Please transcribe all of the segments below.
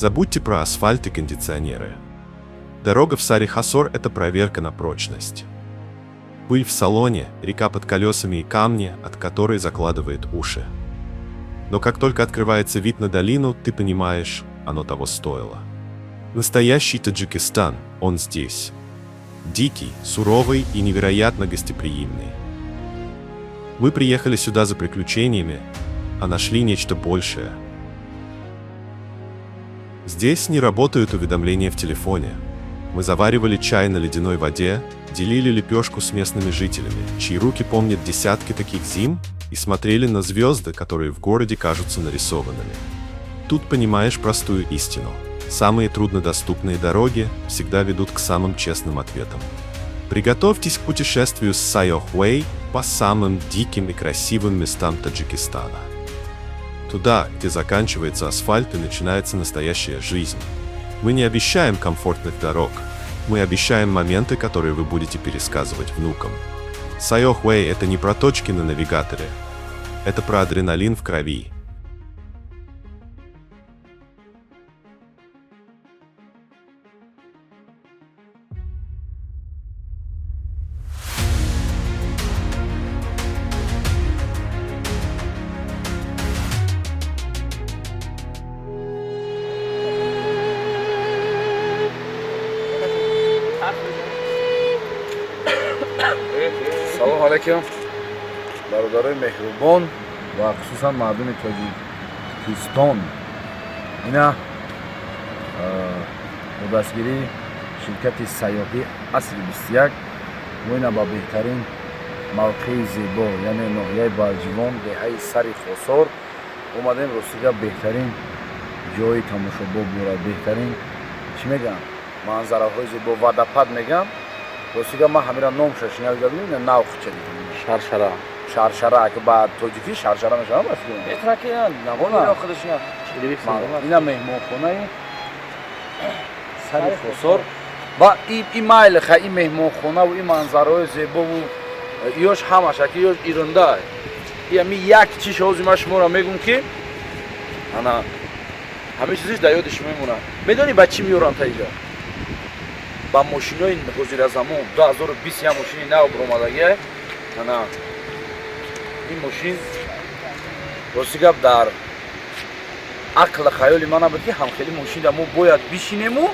Забудьте про асфальт и кондиционеры. Дорога в Сари-Хосор – это проверка на прочность. Пыль в салоне, река под колесами и камни, от которой закладывает уши. Но как только открывается вид на долину, ты понимаешь, оно того стоило. Настоящий Таджикистан, он здесь. Дикий, суровый и невероятно гостеприимный. Мы приехали сюда за приключениями, а нашли нечто большее. Здесь не работают уведомления в телефоне. Мы заваривали чай на ледяной воде, делили лепешку с местными жителями, чьи руки помнят десятки таких зим, и смотрели на звезды, которые в городе кажутся нарисованными. Тут понимаешь простую истину. Самые труднодоступные дороги всегда ведут к самым честным ответам. Приготовьтесь к путешествию с Сайоҳ Way по самым диким и красивым местам Таджикистана. Туда, где заканчивается асфальт и начинается настоящая жизнь. Мы не обещаем комфортных дорог. Мы обещаем моменты, которые вы будете пересказывать внукам. Сайоҳ Way – это не про точки на навигаторе. Это про адреналин в крови. Салом алейкум, бародарои меҳрубон ва хусусан мардуми Тоҷикистон. Ина бо дастгирии ширкати сайёҳӣ «Асри 21» мо ина ба беҳтарин мавқеи зебо, яъне ноҳияи Балҷувон, деҳаи Сари Хосор омадем. Ростига, беҳтарин ҷои тамошобоб дорад, беҳтарин, чӣ мегӯям, манзараҳои зебо, водопад мегӯям. Ростига, ман ҳамира номша шинавида будем, нав хуча дидем. Шаршара. Шаршара, ки ба тоҷикӣ шаршара мешавад, ба фикрам. Метавонад ки навони худаш. Ина меҳмонхонаи Сари Хосор ва и майли ха, и меҳмонхонаву и манзараҳои зебову иёш ҳамаша ки ёш ирунда. И ами як чиш ҳозир ман шуморо мегӯм, ки ана ҳамин чизиш дар ёди шумо мемонад. Медонӣ, ба чӣ меёрам та иҷа? Ба мошинои ҳозиразамон, 2020 як мошини нав баромадагия. Ана ин мошин, рости гап, дар ақли хаёли ман набуд, ки ҳамхели мошинда мо бояд бишинему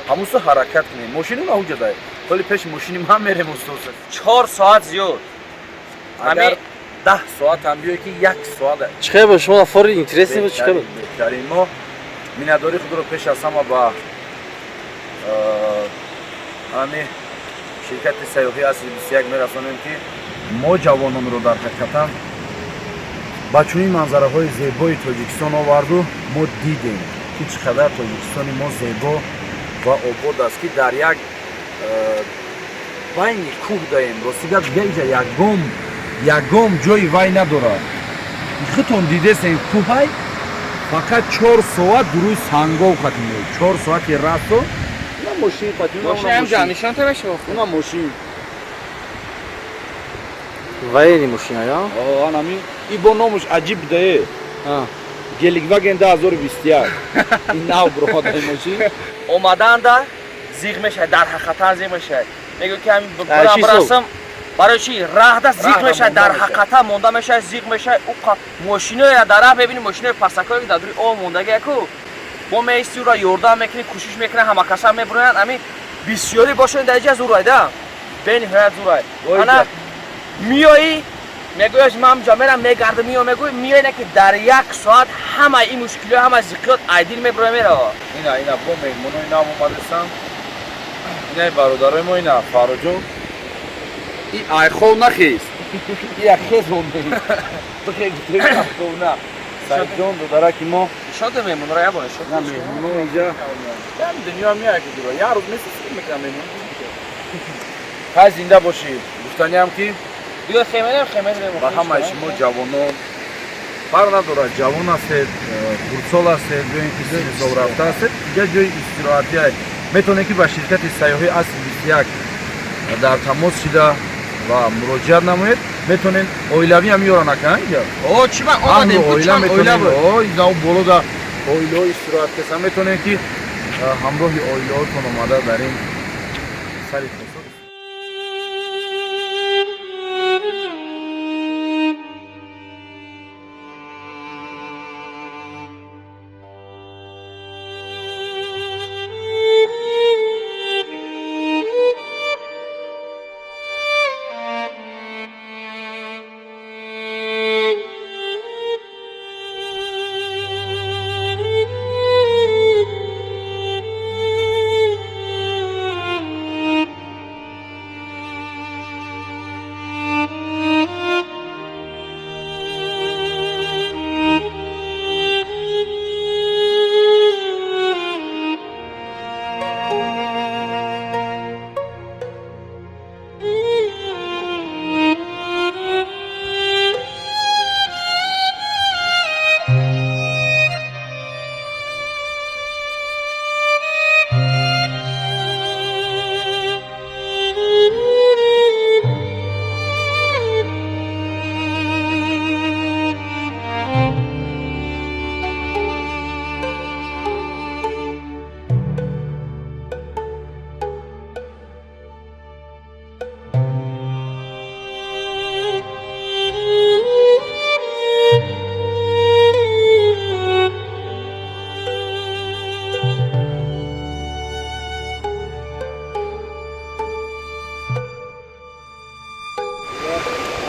ҳамусо ҳаракат кунем. Мошину наҳуҷадай ҳоли пеши мошини ман мерем, устод. 4 соат зиёд. Агар 10 соат ҳам биёй, ки як соат. Чӣ хел ба шумо фори интересный буд, чӣ хел? Беҳтарин. Мо миннатдории худро пеш аз ҳама ба ҳами ширкати сайёҳии «Асри 21» мерасонем, ки мо ҷавононро дар ҳақиқатан ба чунин манзараҳои зебои Тоҷикистон оварду. Мо дидем, ки чӣ қадар Тоҷикистони мо зебо ва обод аст, ки дар як байни кӯҳ даем. Рости гап, дига иҷа ягон ҷои вай надорад. Худтон дидесем, кӯҳай, фақат 4 соат рӯи сангов хатм, 4 соати расо ина мошин хатм. Мошин ҳам нишон та мешава. Уна мошин. Военный мошина я? Анами и бо номуш аҷиб дае, Геликваген 2021, ин нав бромадаи мошин. Омаданда зиғ мешавад, дар ҳақиқатан зиғ мешавад. Мегӯ ки ҳамин бирасам, барои чи раҳда зиқ мешавад, дар ҳақиқатан монда мешавад, зиқ мешавад. Мошиноя дар раҳ мебини, мошинои пасакое ки дар дури об мондаги яку мо меисти, ура ёрдам мекунӣ, кӯшиш мекунӣ, ҳамакаса мебуроянд. Ами бисёрӣ бошанд дар иҷа, зурай да, бениҳоят зурай. Ана миёӣ, мегӯяш, ман ҷа мерам, мегардам, миё, мегӯй, миёй, на ки дар як соат ҳама ин мушкилиҳо, ҳама зиқиёт айдил мебуроя, мерава. Ина бо меҳмонои нав омадастанд, инаи бародарои мо, ина Фарроҷон. И айхов нахест, и як хез на. Саидҷон, додараки мо. Нишон да меҳмонро, як бор нишон. На, меҳмоно иҷа ям дунё меяй, ки дура як рӯз месиси мекунам меҳмон. Хай, зинда бошӣ. Гуфтаниам ки Биё, хемерем, хемер. Ба ҳамаи шумо ҷавонон, фарқ надорад, ҷавон ҳастед, хурдсол ҳастед ё ин ки синни сол рафта ҳастед, иҷа ҷои истироҳатия. Метавонед, ки ба ширкати сайёҳии «Асри 21» дар тамос шида ва муроҷиат намоед. Метавонед оилавӣ ҳам ёра накунанд иҷа. О, чӣ ма омадем? Оила метавонем. Боло да Оилаҳо истироҳат кесан, метавонед ки ҳамроҳи оилаҳотон омада дар ин сари Хосор.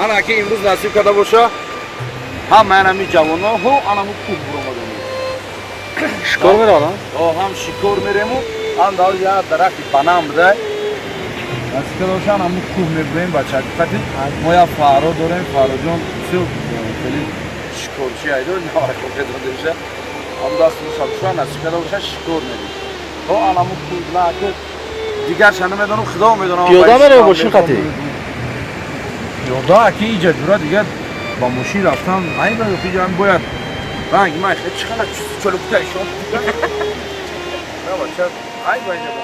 Ана ки имрӯз насиб карда боша, ҳам анами ҷавоно, ҳо анаму кӯҳ буромадем. Шикор меравам? О, ҳам шикор мерему, ҳам дар як дарахти банан буда. Насиб карда боша, анаму кӯҳ мебурем бачаҳо. Мо як Фаҳро дорем, Фаҳроҷон бисёр хеле шикорчи айдо, наваракофе дода боша. Ҳам дасту шабуша насиб карда боша, шикор мерем. Ҳо анаму кӯҳ ки дигарша намедонам, Худо медонам. Пиёда мерем мошин қатӣ? Пиёда ки иҷа ҷура дигар ба мошин рафтан айба, иҷа бояд ранг май чӣ қадар чолукта ишон. На бача, айба иҷа ба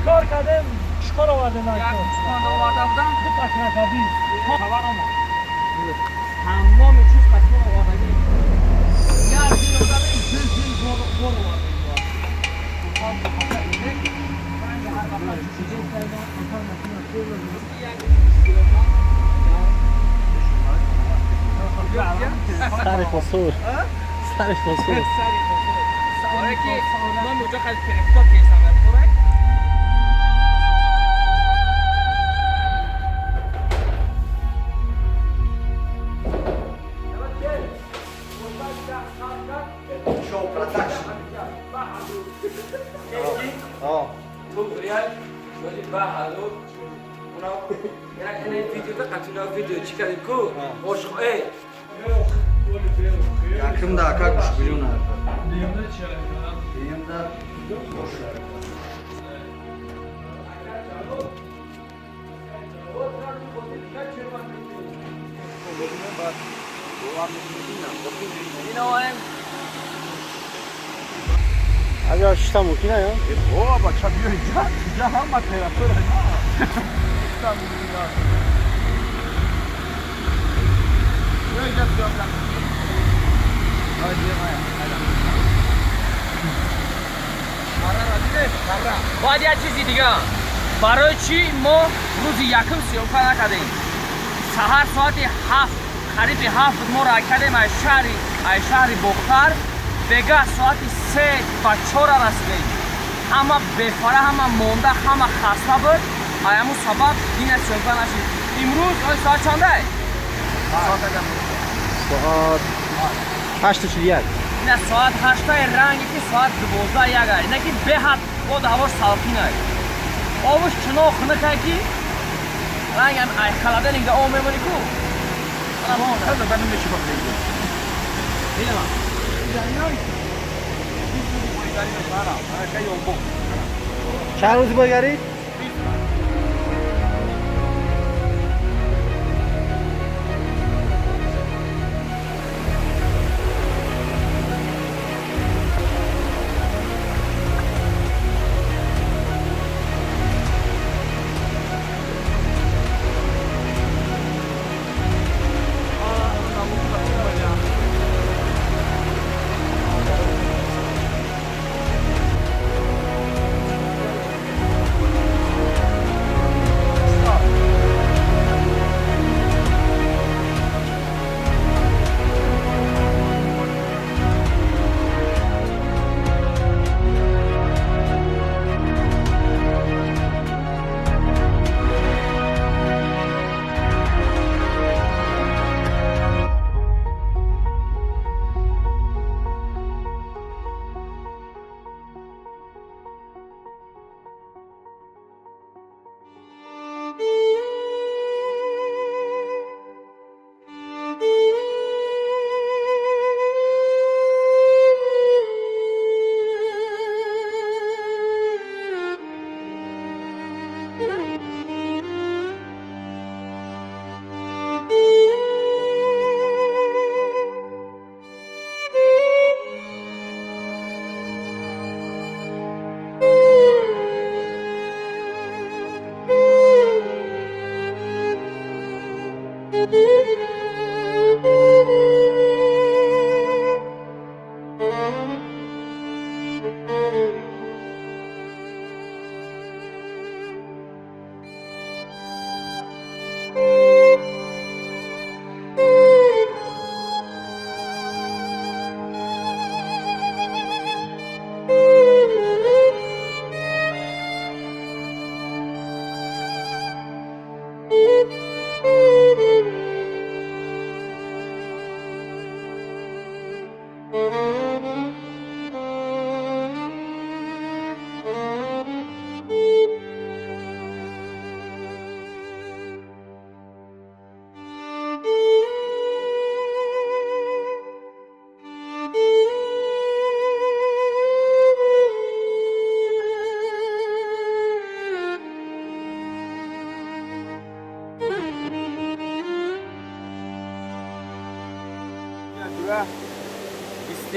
شکار کردیم، شکار آوردیم. یک گوسفند آورده بودم، دو تا 20 خبر آمد. تمام چیز قطعا آوردیم. یک زیر آوردیم، دو زیر بار آوردیم. سر خسور. سر خسور. آره که من اونجا خیلی پرفتار کیسم برخورک. Якимда ака гӯшбирюн Дуюмда Агар шита мумкин ая? О, бача биё инҷа, инҷа ҳама территория. Бояд як чизи дига. Барои чӣ мо рӯзи якум съёмка накардем? Саҳар соати 7, қариби 7 мо рай кардем аз шаҳри Бохтар. Бега соати 3 ба 4 расидем. Ҳама бефара, ҳама монда, ҳама хаста буд. Ай ҳамун сабаб дина съёмка нашид. Имрӯз ой соат чандай? Соат 8:41. Ина соат 8 ранги ки соат 12 ай. Ина ки беҳад бод ҳавош салқин ай. Обуш чунон хунук ай ки ранг ам ай халаданик да об мемонӣ ку. Ана мо Хаза ба намеши ба хеле. Бинам. Чанд рӯзи бойгарӣ?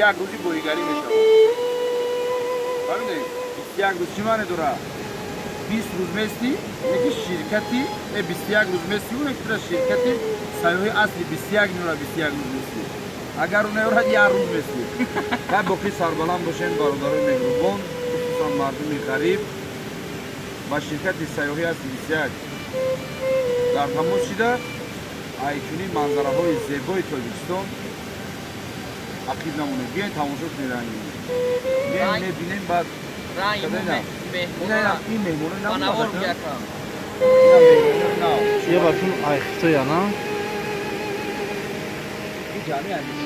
Як рӯзи боигарӣ мешавад. Фаҳмидед? 21 рӯз чӣ маъне дорад? 20 рӯз местӣ, яки ширкати, 21 рӯз местӣ, он яки тура ширкати сайёҳи асли 21 меорад, 21 рӯз местӣ. Агар ӯ наёрад, як рӯз местӣ. Ҳай боқӣ сарбаланд бошем, бародарои меҳрубон, хусусан мардуми ғариб ба ширкати сайёҳи асли 21 дар тамос шида, ай чунин манзараҳои зебои Тоҷикистон ақиб намонед. Биёед тамошо кунед ранги. Биёед мебинем баъд ранги ин меҳмонои нав. Навор якам. Я бачун ай хитоя на? Ин ҷамъи андешӣ.